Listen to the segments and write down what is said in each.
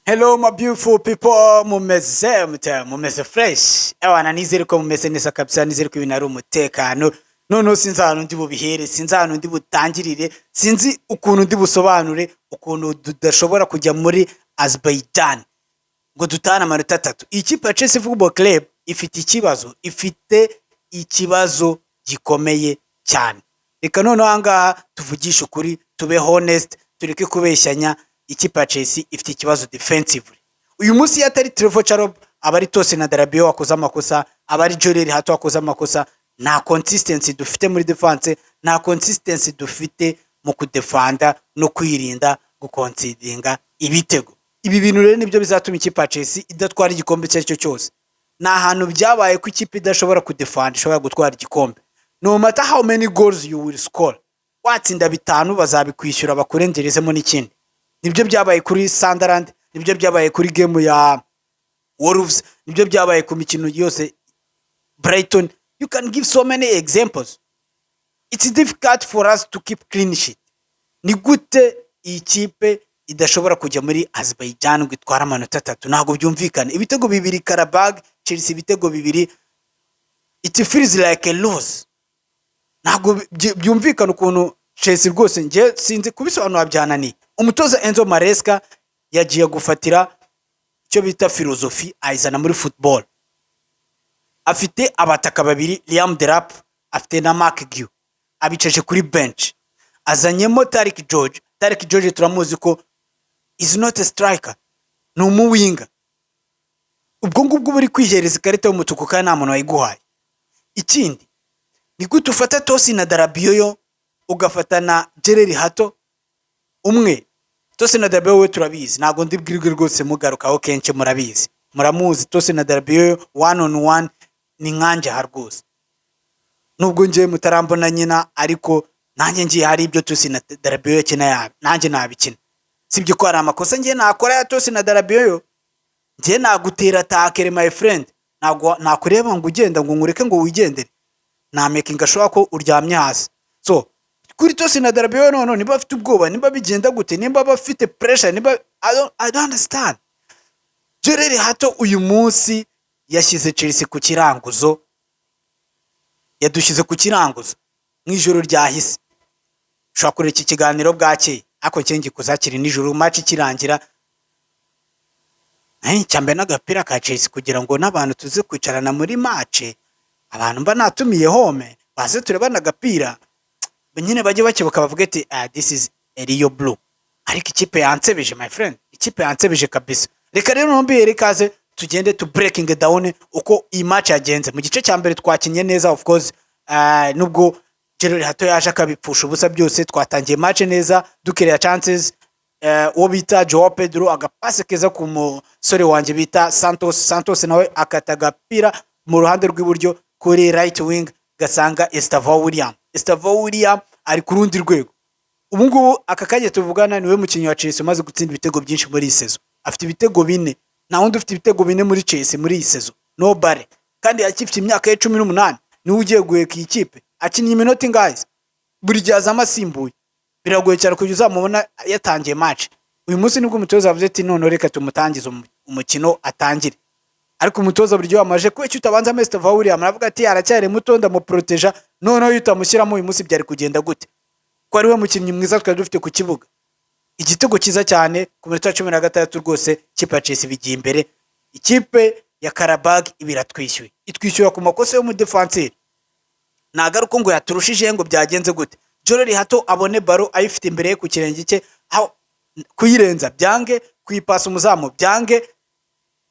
Hello my beautiful people, mumeze mute? Mumeze fresh? Ewana, nizere ko mumeze neza kabisa, nizere ko ibintu ari umutekano. Noneho sinzi ahantu ndi bubihere, sinzi ahantu ndi butangirire, sinzi ukuntu ndi busobanure ukuntu tudashobora kujya muri Azerbaijan ngo dutahane amanota 3. Iyi kipe ya Chelsea Football Club ifite ikibazo, ifite ikibazo gikomeye cyane. Reka noneho ahangaha tuvugishe ukuri, tube honest, tureke kubeshyanya. Ikipe ya Chelsea ifite ikibazo defensively. Uyu munsi iyo atari Trevoh Chalobah, aba ari Tosin Adarabioyo wakoze amakosa, aba ari Jorrel Hato wakoze amakosa. Nta consistency dufite muri defense, nta consistency dufite mu kudefanda no kwirinda guconcedinga ibitego. Ibi bintu rero nibyo bizatuma ikipe ya Chelsea idatwara igikombe icyo ari cyo cyose. Ni ahantu byabaye ko ikipe idashobora kudefanda ishobora gutwara igikombe. No matter how many goals you will score, watsinda 5 bazabikwishyura bakurengerezemo n'ikindi. Nibyo byabaye kuri Sunderland, nibyo byabaye kuri game ya Wolves, nibyo byabaye ku mikino yose, Brighton. You can give so many examples. It's difficult for us to keep clean sheet. Ni gute iyi kipe idashobora kujya muri Azerbaijan ngo itware amanota 3? Ntabwo byumvikana. Ibitego 2 Qarabag, Chelsea ibitego 2, it feels like a loss. Ntabwo byumvikana ukuntu Chelsea rwose, njye sinzi kubisobanura, byananiye. Umutoza Enzo Maresca yagiye gufatira icyo bita filozofi ayizana muri football. Afite abataka babiri, Liam Delap afite na Marc Guiu, abicaje kuri bench, azanyemo Tyrique George. Tyrique George turamuzi ko is not a striker, ni umuwinger. Ubwo ngubwo buri kwihereza ikarita y'umutuku kandi nta muntu wayiguhaye. Ikindi, ni gute ufata Tosin Adarabioyo ugafata na Jorrel Hato? Umwe Tosin Adarabioyo we turabizi, ntabwo ndi bwirwe rwose mugarukaho kenshi, murabizi, muramuzi. Tosin Adarabioyo one on one ni nkanjye aha rwose, nubwo njyewe mutarambona nyina, ariko nanjye ngiye hari ibyo Tosin Adarabioyo akina nanjye nabikina. Sibyo ko hari amakosa ngiye nakora ya Tosin Adarabioyo? Njye nagutera tackle, my friend. Ntabwo nakureba ngo ugenda ngo nkureke ngo wigendere, na making sure ko uryamye hasi. So kuri Tosin Adarabioyo noneho, niba afite ubwoba, niba bigenda gute, niba bafite pressure, niba I don't understand. Jorrel Hato uyu munsi yashyize Chelsea ku kiranguzo, yadushyize ku kiranguzo mu ijoro ryahise. Ushobora kureba iki kiganiro bwakeye, ariko njye ngikoze hakiri nijoro, match ikirangira. Cyambaye n'agapira ka Chelsea kugira ngo n'abantu tuze kwicarana muri match, abantu mba natumiye home baze turebane agapira nyine, bajye bakebuka bavuge ati: "Ah, this is a real blue." Ariko ikipe yansebeje, my friend, ikipe yansebeje kabisa. Reka rero ntumbere ikaze, tugende tu breaking down uko iyi match yagenze. Mu gice cya mbere twakinnye neza, of course, nubwo Jorrel Hato yaje akabipfusha ubusa byose. Twatangiye match neza, ducreate chances. Uwo bita Joao Pedro agapase keza ku musore wanjye bita Santos. Santos nawe akata agapira mu ruhande rw'iburyo kuri right wing, gasanga Estevao William. Estevao William ari ku rundi rwego ubu ngubu. Aka kanya tuvugana niwe mukinnyi wa Chelsea umaze gutsinda ibitego byinshi muri iyi saison, afite ibitego 4. Nta wundi ufite ibitego 4 muri Chelsea muri iyi saison, nobody. Kandi akifite imyaka ye 18, niwe ugiye guheka iyi kipe. Akinnye iminota ingahe? Buri gihe azamo asimbuye, biragoye cyane kujya uzamubona yatangiye match. Uyu munsi nibwo umutoza yavuze ati: "Noneho reka tumutangize umukino atangire." Ariko umutoza buri gihe wamaje kubera icyo utabanzamo Estevao William, aravuga ati: "Aracyari muto, ndamuproteja." Noneho iyo utamushyiramo uyu munsi byari kugenda gute, ko ari we mukinnyi mwiza twari dufite ku kibuga? Igitego cyiza cyane ku minota 16 rwose, ikipe ya Chelsea bigiye imbere. Ikipe ya Qarabag iba iratwishyuye, itwishyura ku makosa y'umudefanseri. Ntabwo ari uko ngo yaturushije ngo byagenze gute. Jorrel Hato abone ballon ayifite imbere ye ku kirenge cye, aho kuyirenza byange, kuyipasa umuzamu byange.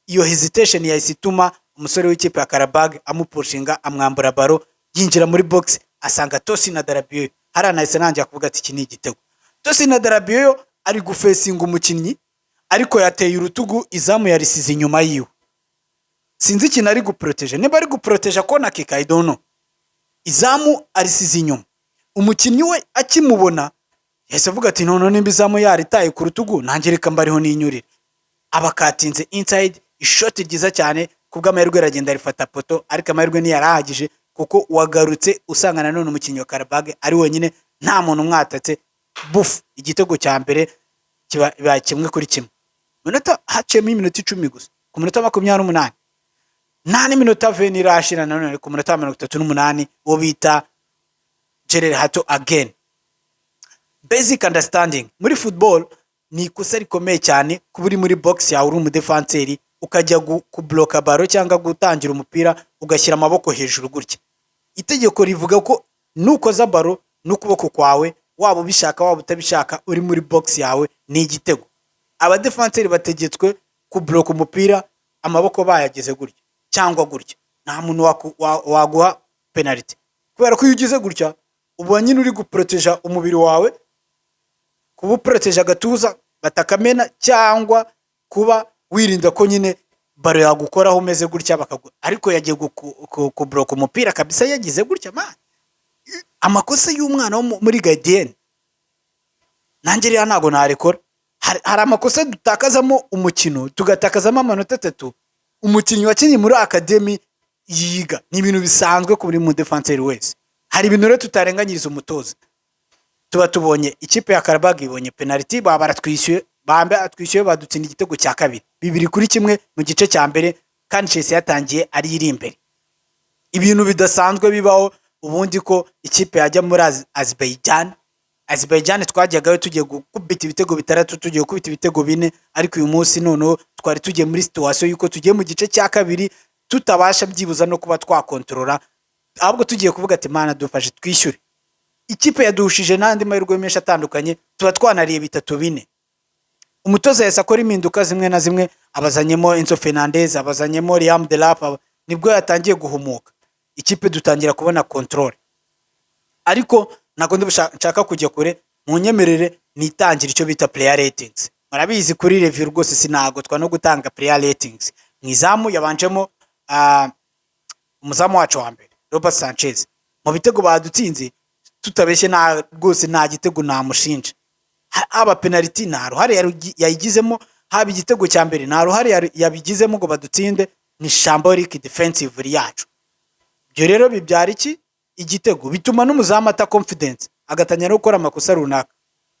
Iyo hesitation yahise ituma umusore w'ikipe ya Qarabag amupushinga, amwambura ballon, yinjira muri box asanga Tosin Adarabioyo hariya. Nahise nanjye kuvuga ati: "Iki ni igitego." Tosin Adarabioyo ari gufacinga umukinnyi, ariko yateye urutugu, izamu yarisize inyuma yiwe. Sinzi ikintu ari guproteje, niba ari guproteja corner kick, I don't know. Izamu arisize inyuma, umukinnyi we akimubona yahise avuga ati: "Noneho nimba izamu yaritaye ku rutugu, nanjye reka mbariho ninyurire." Abakatinze inside, ishoti ryiza cyane, kubw'amahirwe aragenda rifata poteau, ariko amahirwe ntiyarahagije kuko wagarutse usanga nanone umukinnyi wa Qarabag ari wenyine, nta muntu umwatatse. Bufu, igitego cya mbere kiba 1-1. Minota haciyemo iminota 10 gusa, ku minota 28, nta n'iminota 20 irashira. Nanone ku minota 38, uwo bita Jorrel Hato again. Basic understanding muri football, ni ikosa rikomeye cyane kuba uri muri box yawe, uri umudefanseri, ukajya kubloka ballon cyangwa gutangira umupira ugashyira amaboko hejuru gutya. Itegeko rivuga ko nukoza ballon n'ukuboko kwawe, waba ubishaka waba utabishaka, uri muri box yawe, ni igitego. Abadefanseri bategetswe kubloka umupira amaboko bayageze gutya cyangwa gutya. Nta muntu waguha penalty, kubera ko iyo ugize gutya uba nyine uri guporoteja umubiri wawe, kuba uporoteje agatuza batakamena, cyangwa kuba wirinda ko nyine ballon yagukoraho umeze gutya bakagu. Ariko yagiye kubloka umupira kabisa yagize gutya. Man, amakosa y'umwana wo muri gardienne, nanjye rero ntabwo narekora. Hari amakosa dutakazamo umukino, tugatakazamo amanota 3. Umukinnyi wakinnye muri academy yiga, ni ibintu bisanzwe ku buri mudefanseri wese. Hari ibintu rero tutarenganyiriza umutoza. Tuba tubonye ikipe ya Qarabag ibonye penalty, baba baratwishyuye, bambe atwishyuye, badutsinda igitego cya kabiri, 2-1 mu gice cya mbere, kandi Chelsea yatangiye ari iri imbere. Ibintu bidasanzwe bibaho ubundi ko ikipe yajya muri Azerbaijan. Azerbaijan twajyagayo tugiye gukubita ibitego 6, tugiye gukubita ibitego 4, ariko uyu munsi noneho twari tugiye muri situation y'uko tugiye mu gice cya kabiri tutabasha byibuza no kuba twakontorora, ahubwo tugiye kuvuga ati: "Mana dufashe twishyure." Ikipe yaduhushije n'andi mahirwe menshi atandukanye, tuba twanariye 3, 4. Umutoza yahise akora impinduka zimwe na zimwe, abazanyemo Enzo Fernandez, abazanyemo Liam Delap, nibwo yatangiye guhumuka ikipe, dutangira kubona control. Ariko ntabwo nshaka kujya kure, munyemerere nitangire icyo bita player ratings. Murabizi, kuri review rwose sinagotwa no gutanga player ratings. Mu izamu yabanjemo umuzamu wacu wa mbere Robert Sanchez. Mu bitego badutsinze, tutabeshye, nta rwose nta gitego namushinja. Haba penalty nta ruhare yayigizemo, haba igitego cya mbere nta ruhare yabigizemo ngo badutsinde. Ni shambolic defensive yacu. Ibyo rero bibyara iki? Igitego. Bituma n'umuzamu ata confidence, agatangira no gukora amakosa runaka.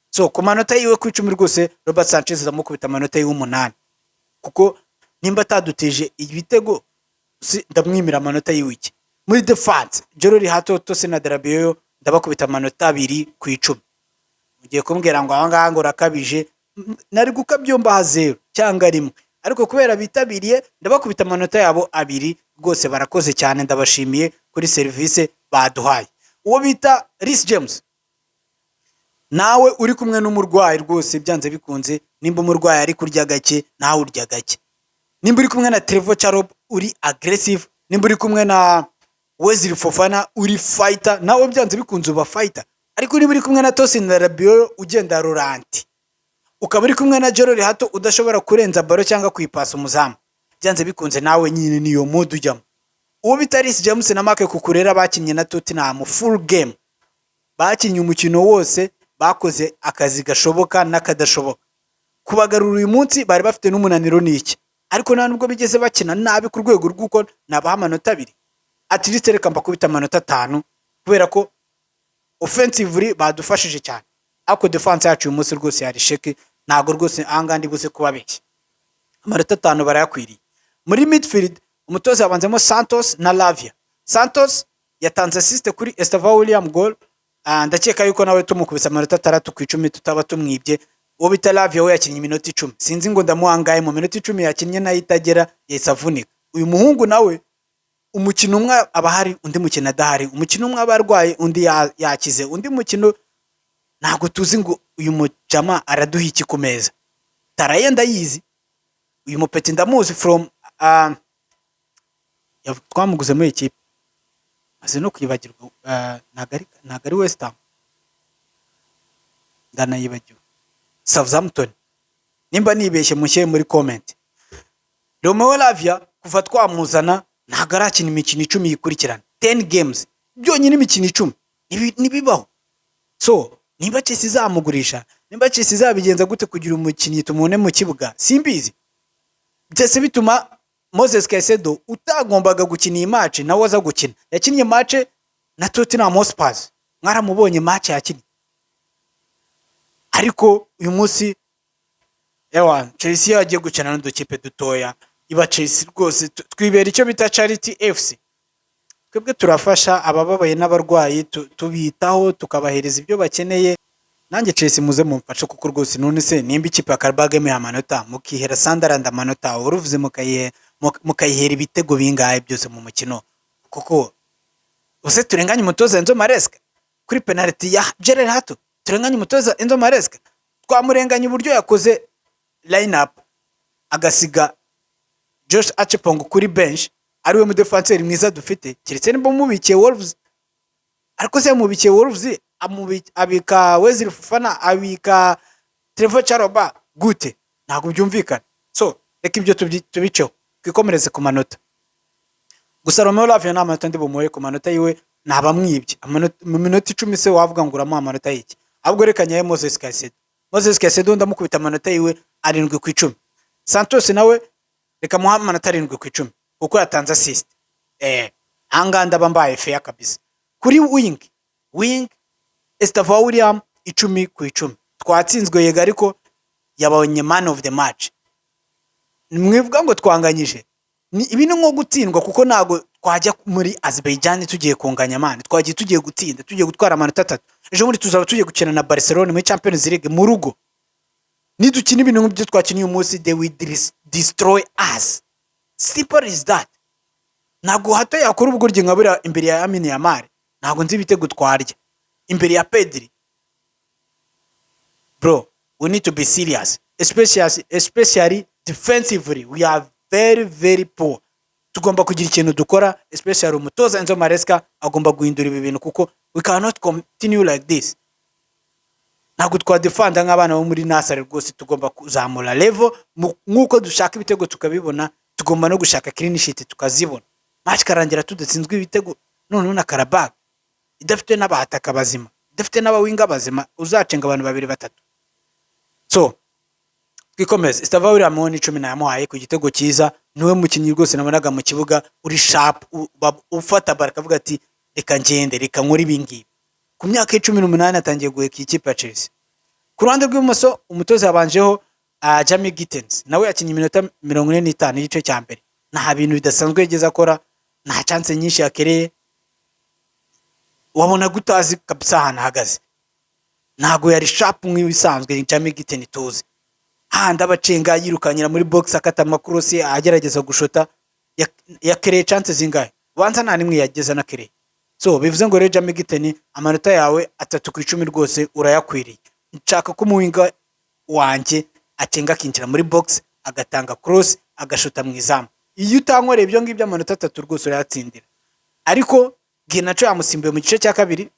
So ku manota yiwe ku 10 rwose, Robert Sanchez ndamukubita amanota yiwe 8, kuko nimba ataduteje ibitego ndamwimira amanota yiwe iki. Muri defense, Jorrel Hato, Tosin Adarabioyo, ndabakubita amanota 2 ku 10. Ugiye kumbwira ngo aha ngaha ngo urakabije. Nari gukabyombaha 0 cyangwa 1, ariko kubera bitabiriye ndabakubita amanota yabo 2. Rwose barakoze cyane, ndabashimiye kuri serivisi baduhaye. Uwo bita Reece James, nawe uri kumwe n'umurwayi rwose, byanze bikunze nimba umurwayi ari kurya gake, nawe urya gake. Nimba uri kumwe na Trevoh Chalobah uri aggressive, nimba uri kumwe na Wesley Fofana uri fighter, nawe byanze bikunze uba fighter. Ariko niba uri kumwe na Tosin Adarabioyo ugenda ralenti, ukaba uri kumwe na Jorrel Hato udashobora kurenza ballon cyangwa kuyipasa umuzamu, byanze bikunze nawe nyine niyo mood ujyamo. Uwo bita Reece James na Marc Cucurella bakinnye na Tottenham full game, bakinnye umukino wose, bakoze akazi gashoboka n'akadashoboka. Kubagarura uyu munsi bari bafite n'umunaniro n'iki, ariko nta nubwo bigeze bakina nabi ku rwego rw'uko nabaha amanota 2. At least reka mbakubita amanota 5, kubera ko offensively badufashije cyane, ariko defense yacu uyu munsi rwose yari shaky. Ntabwo rwose ahangaha ndi buze kubabeshya, amanota 5 barayakwiriye. Muri midfield umutoza yabanzemo Santos na Lavia. Santos yatanze assist kuri Estevao William goal. Ndakeka yuko nawe tumukubise amanota 6 ku 10 tutaba tumwibye. Uwo bita Lavia we yakinnye iminota 10, sinzi ngo ndamuhangaye. Mu minota 10 yakinnye nayo itagera yahise avunika. Uyu muhungu nawe umukino umwe aba ahari, undi mukino adahari, umukino umwe aba arwaye, undi yakize, undi mukino ntabwo tuzi ngo uyu mujama araduha iki ku meza. Taraye ndayizi, uyu mupeti ndamuzi from twamuguze muri ikipe, maze no kwibagirwa, ntabwo ari West Ham, ndanayibagiwe, Southampton nimba nibeshye mushyire muri comment. Romeo Lavia kuva twamuzana ntabwo arakina imikino 10 yikurikirana, 10 games byonyine, imikino 10 ntibibaho. So niba Chelsea izamugurisha, nimba Chelsea izabigenza gute kugira umukinnyi tumubone mu kibuga, simbizi. Byose bituma Moses Caicedo utagombaga gukina iyi match nawe aza gukina. Yakinnye match na Tottenham Hotspur, mwaramubonye match yakinnye, ariko uyu munsi Ewa, Chelsea iyo yagiye gukina n'udukipe dutoya iba Chelsea rwose. Twibera icyo bita Charity FC. Twebwe turafasha abababaye n'abarwayi, tubitaho, tukabahereza ibyo bakeneye. Nanjye Chelsea muze mumfashe, kuko rwose none se nimba ikipe ya Qarabag imuha amanota, mukihera Sunderland amanota, uruvuze mukayihera ibitego bingahe byose mu mukino? Kuko use turenganye umutoza Enzo Maresca kuri penalty ya Jorrel Hato, turenganye umutoza Enzo Maresca, twamurenganya uburyo yakoze line up agasiga Josh Acheampong kuri bench, ariwe mudefanseri mwiza dufite, keretse nimba mubikiye Wolves. Ariko se yamubikiye Wolves, abika Wesley Fofana, abika Trevoh Chalobah gute? Ntabwo byumvikana. So reka ibyo tubiceho, twikomereze ku manota. Gusa Romeo Lavia nta manota ndi bumuhe. Ku manota yiwe ntabamwibye. Mu minota 10 se wavuga ngo uramuha amanota y'iki? Ahubwo reka nyaye Moses Caicedo. Moses Caicedo ndamukubita amanota yiwe 7 ku 10. Santos nawe reka muha amanota 7 ku 10 kuko yatanze assist. Ahangaha ndaba mbaye fair kabisa. Kuri wing, Estevao William, 10 ku 10. Twatsinzwe yego, ariko yabonye man of the match. Mwivuga ngo twanganyije, ibi ni nko gutsindwa, kuko ntabwo twajya muri Azerbaijan tugiye kunganya, man. Twagiye tugiye gutsinda, tugiye gutwara amanota 3. Ejo bundi tuzaba tugiye gukina na Barcelona muri Champions League mu rugo. Nidukina ibintu nk'ibyo twakinnye uyu munsi, they will destroy us, simple as that. Ntabwo Hato yakora ubugoryi nka buriya imbere ya Lamine Yamal. Ntabwo nzi ibitego twarya imbere ya Pedri. Bro, we need to be serious, especially defensively. We are very, very poor. Tugomba kugira ikintu dukora, especially umutoza Enzo Maresca agomba guhindura ibi bintu, kuko we cannot continue like this. Ntabwo twadefanda nk'abana bo muri nursery rwose. Tugomba kuzamura level. Nk'uko dushaka ibitego tukabibona, tugomba no gushaka clean sheet tukazibona. Match ikarangira tudatsinzwe ibitego, noneho na Qarabag idafite n'abataka bazima, idafite n'abawinga bazima, uzacenga abantu babiri batatu. So twikomeze. Estevao William ni 10 nayamuhaye ku gitego cyiza. Niwe mukinnyi rwose nabonaga mu kibuga uri sharp, ufata ball akavuga ati: "Reka ngende, reka nkore ibi ngibi." Ku myaka ye 18 atangiye guheka ikipe ya Chelsea. Ku ruhande rw'ibumoso umutoza yabanjeho Jamie Gittens, nawe yakinnye iminota 45 igice cya mbere. Nta bintu bidasanzwe yigeze akora, nta chance nyinshi yakereye. Wabonaga utazi kabisa ahantu ahagaze. Ntabwo yari sharp nk'ibisanzwe Jamie Gittens tuzi, handi abacenga, yirukanyira muri box, akata amakorosi, agerageza gushota. Yakereye chance zingahe? Ubanza nta nimwe yageze anakereye. So bivuze ngo rero Jamie Gittens, amanota yawe 3 ku 10 rwose urayakwiriye. Nshaka ko umuwinga wanjye acenga, akinjira muri box, agatanga cross, agashota mu izamu. Iyo utankoreye ibyo ngibyo, amanota 3 rwose urayatsindira. Ariko Garnacho yamusimbuye mu gice cya kabiri,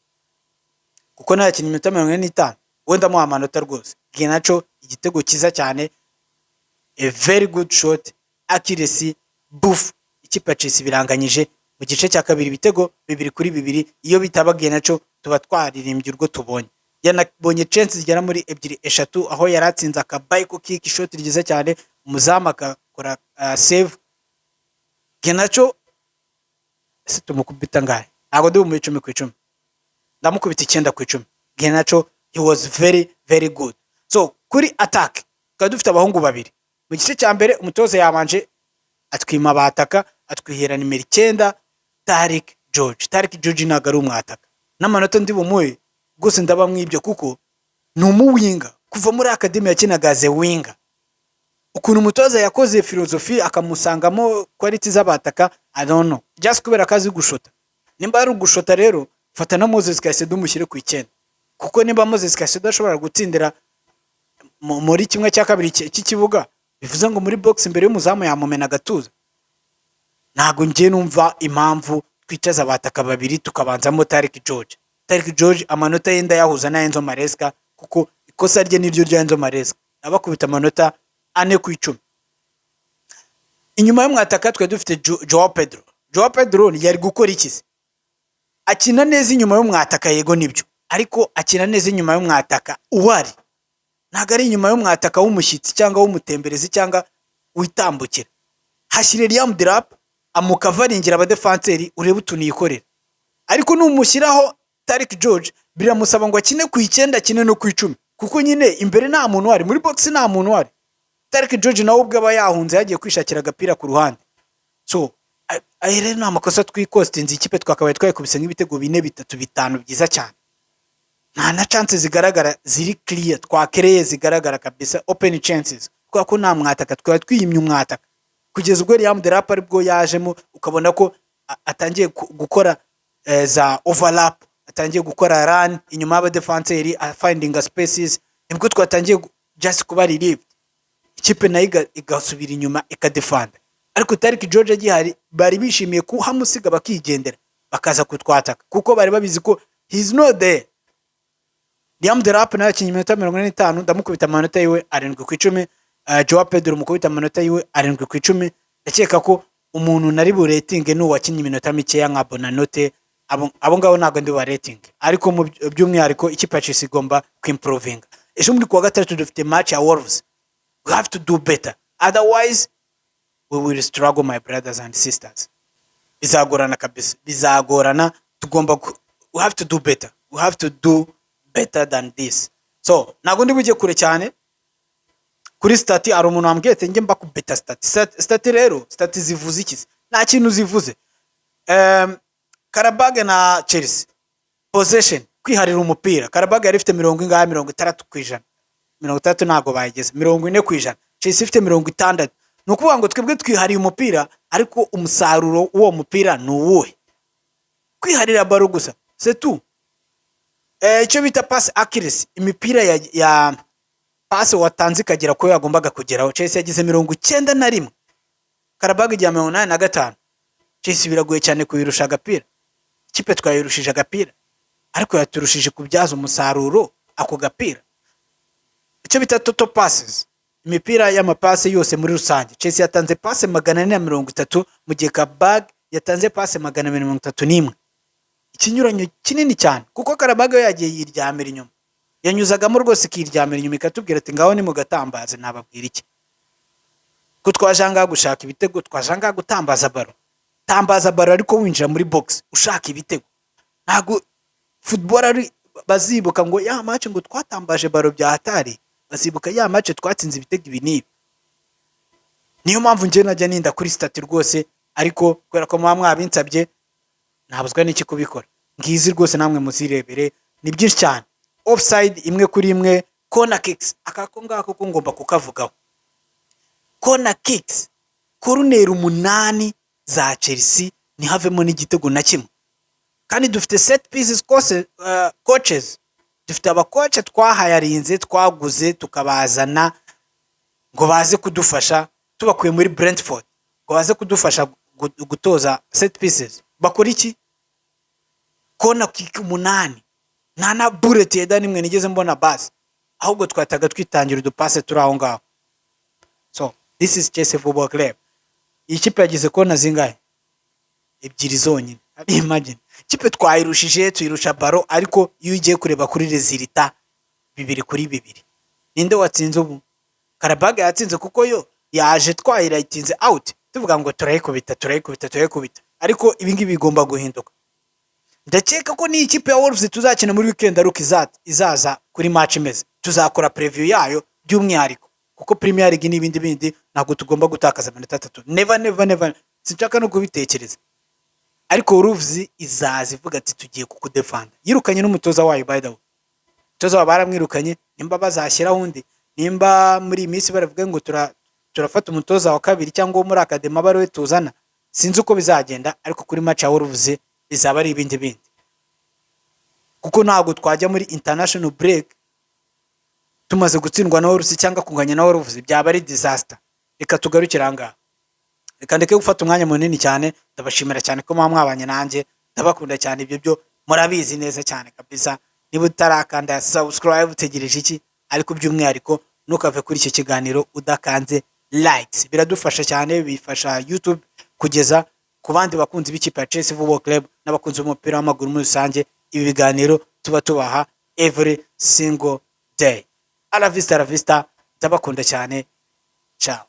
kuko nawe yakinnye iminota 45. Wenda amuha amanota rwose. Garnacho, igitego cyiza cyane, a very good shot, accuracy buff. Ikipe ya Chelsea biranganyije mu gice cya kabiri ibitego 2-2. Iyo bitaba Garnacho tuba twaririmbye urwo tubonye. Yanabonye chance zigera muri ebyiri, eshatu, aho yari atsinze aka bicycle kick, ishoti ryiza cyane, umuzamu agakora save. Garnacho ese tumukubita ngahe? Ntabwo ndi bumuhe 10 ku 10, ndamukubita 9 ku 10. Garnacho, he was very, very good. So kuri attack tukaba dufite abahungu babiri. Mu gice cya mbere umutoza yabanje atwima abataka, atwihera nimero 9 Tyrique George. Tyrique George ntabwo ari umwataka. N'amanota ndi bumuhe rwose ndaba mwibyo, kuko ni umuwinga. Kuva muri academy yakinaga as a winger. Ukuntu umutoza yakoze filozofi akamusangamo quality z'abataka, I don't know, just kubera ko azi gushota. Nimba ari ugushota rero, fata na Moses Caicedo umushyire ku 9, kuko nimba Moses Caicedo ashobora gutsindira muri kimwe cya kabiri cy'ikibuga, bivuze ngo muri box imbere y'umuzamu yamumena agatuza. Ntabwo ngiye numva impamvu twicaza abataka babiri tukabanzamo Tyrique George. Tyrique George amanota ye ndayahuza na Enzo Maresca, kuko ikosa rye niryo rya Enzo Maresca. Abakubita amanota 4 ku 10. Inyuma y'umwataka twari dufite Joao Pedro. Joao Pedro yari gukora iki se? Akina neza inyuma y'umwataka, yego nibyo, ariko akina neza inyuma y'umwataka uhari, ntabwo ari inyuma y'umwataka w'umushyitsi cyangwa w'umutemberezi cyangwa witambukira. Hashyire Liam Delap amukavaringira abadefanseri, urebe utuntu yikorera. Ariko numushyiraho Tyrique George, biramusaba ngo akine ku 9, akine no ku 10, kuko nyine imbere nta muntu uhari, muri box nta muntu uhari. Tyrique George nawe ubwe aba yahunze, yagiye kwishakira agapira ku ruhande. So aya rero ni amakosa twikostinze. Ikipe twakabaye twayikubise nk'ibitego bine, bitatu, bitanu byiza cyane. Nta na chance zigaragara ziri clear twakereye zigaragara kabisa, open chances, kubera ko nta mwataka, twaba twiyimye umwataka kugeza ubwo Liam Delap aribwo yajemo, ukabona ko atangiye gukora za overlap, atangiye gukora run inyuma y'abadefanseri, finding spaces. Nibwo twatangiye just kuba relieved, ikipe nayo igasubira inyuma ikadefanda. Ariko Tyrique George agihari, bari bishimiye kuhamusiga bakigendera, bakaza kutwataka kuko bari babizi ko he's not there. Liam Delap nawe yakinnye iminota 45, ndamukubita amanota yiwe 7 ku 10. Joao Pedro mukubita amanota yiwe 7 ku 10. Ndakeka ko umuntu nari buretinge ni uwakinnye iminota mikeya nka Buonanotte. Abo ngabo ntabwo ndi bubaretinge, ariko mu by'umwihariko ikipe ya Chelsea igomba kwimprovinga. Ejo muri kuwa gatandatu dufite match ya Wolves. We have to do better, otherwise we will struggle, my brothers and sisters. Bizagorana kabisa, bizagorana. Tugomba we have to do better, we have to do better than this. So ntabwo ndi bujye kure cyane kuri stats. Hari umuntu wambwiye ati njye mba kubeta stats. Stats rero, stats zivuze iki se? Nta kintu zivuze. Qarabag na Chelsea, possession, kwiharira umupira, Qarabag yari ifite mirongo ingahe? 60%, 60 ntabwo bayigeze, 40%. Chelsea ifite 60. Ni ukuvuga ngo twebwe twihariye umupira, ariko umusaruro w'uwo mupira ni uwuhe? Kwiharira ballon gusa, c'est tout. Icyo bita pass accuracy, imipira ya passe watanze ikagera kuyo yagombaga kugeraho, Chelsea yagize 91, Qarabag igira 85. Chelsea biragoye cyane kuyirusha agapira. Ikipe twayirushije agapira, ariko yaturushije kubyaza umusaruro ako gapira. Icyo bita total passes, imipira y'amapase yose muri rusange, Chelsea yatanze passe 430, mu gihe Qarabag yatanze passe 231. Ikinyuranyo kinini cyane, kuko Qarabag yo yagiye yiryamira inyuma, yanyuzagamo rwose ikiryamira inyuma, ikatubwira ati ngaho nimugatambaze. Nababwira iki ko twaje ahangaha gushaka ibitego? Twaje ahangaha gutambaza ballon. Tambaza ballon ariko winjira muri box ushaka ibitego. Ntabwo football ari bazibuka ngo ya match ngo twatambaje ballon bya hatari, bazibuka ya match twatsinze ibitego ibi n'ibi. Niyo mpamvu njye najya ninda kuri stats rwose, ariko kubera ko muba mwabinsabye, ntabuzwa n'iki kubikora. Ngizi rwose, namwe muzirebere, ni byinshi cyane. Offside imwe kuri imwe, corner kicks, akako ngako ko ngomba kukavugaho. Corner kicks, koruneri 8 za Chelsea ntihavemo n'igitego na kimwe, kandi dufite set pieces kose, coaches, dufite abakoce twahayarinze, twaguze, tukabazana ngo baze kudufasha, tubakuye muri Brentford ngo baze kudufasha gutoza set pieces. Bakora iki? Corner kick 8, nta na bullet header nimwe nigeze mbona basi, ahubwo twahitaga twitangira udupase turi aho ngaho. So this is Chelsea Football Club. Iyi kipe yagize corner zingahe? Ebyiri zonyine. Imagine, ikipe twayirushije, tuyirusha ballon, ariko iyo ugiye kureba kuri résultat, 2-2. Ninde watsinze ubu? Qarabag yatsinze, kuko yo yaje twayirayitinze out, tuvuga ngo turayikubita, turayikubita, turayikubita. Ariko ibi ngibi bigomba guhinduka. Ndakeka ko n'iyi kipe ya Wolves tuzakina muri weekend ariko izaza kuri match imeze, tuzakora preview yayo by'umwihariko, kuko Premier League n'ibindi bindi, ntabwo tugomba gutakaza amanota 3. Never, never, never, sinshaka no kubitekereza. Ariko Wolves izaza ivuga ati tugiye kukudefanda. Yirukanye n'umutoza wayo, by the way, umutoza wabo baramwirukanye. Nimba bazashyiraho undi, nimba muri iyi minsi baravuga ngo turafata umutoza wa kabiri cyangwa wo muri academy abe ariwe tuzana, sinzi uko bizagenda. Ariko kuri match ya Wolves bizaba ari ibindi bindi, kuko ntabwo twajya muri international break tumaze gutsindwa na Wolves cyangwa kunganya na Wolves, byaba ari disaster. Reka tugarukire aha ngaha, reka ndeke gufata umwanya munini cyane. Ndabashimira cyane ko muba mwabanye nanjye, ndabakunda cyane, ibyo byo murabizi neza cyane kabisa. Niba utarakanda subscribe, utegereje iki? Ariko by'umwihariko ntukave kuri iki kiganiro udakanze likes, biradufasha cyane, bifasha YouTube kugeza ku bandi bakunzi b'ikipe ya Chelsea Football Club n'abakunzi b'umupira w'amaguru muri rusange ibi biganiro tuba tubaha every single day. Ala vista, la vista, ndabakunda cyane, ciao.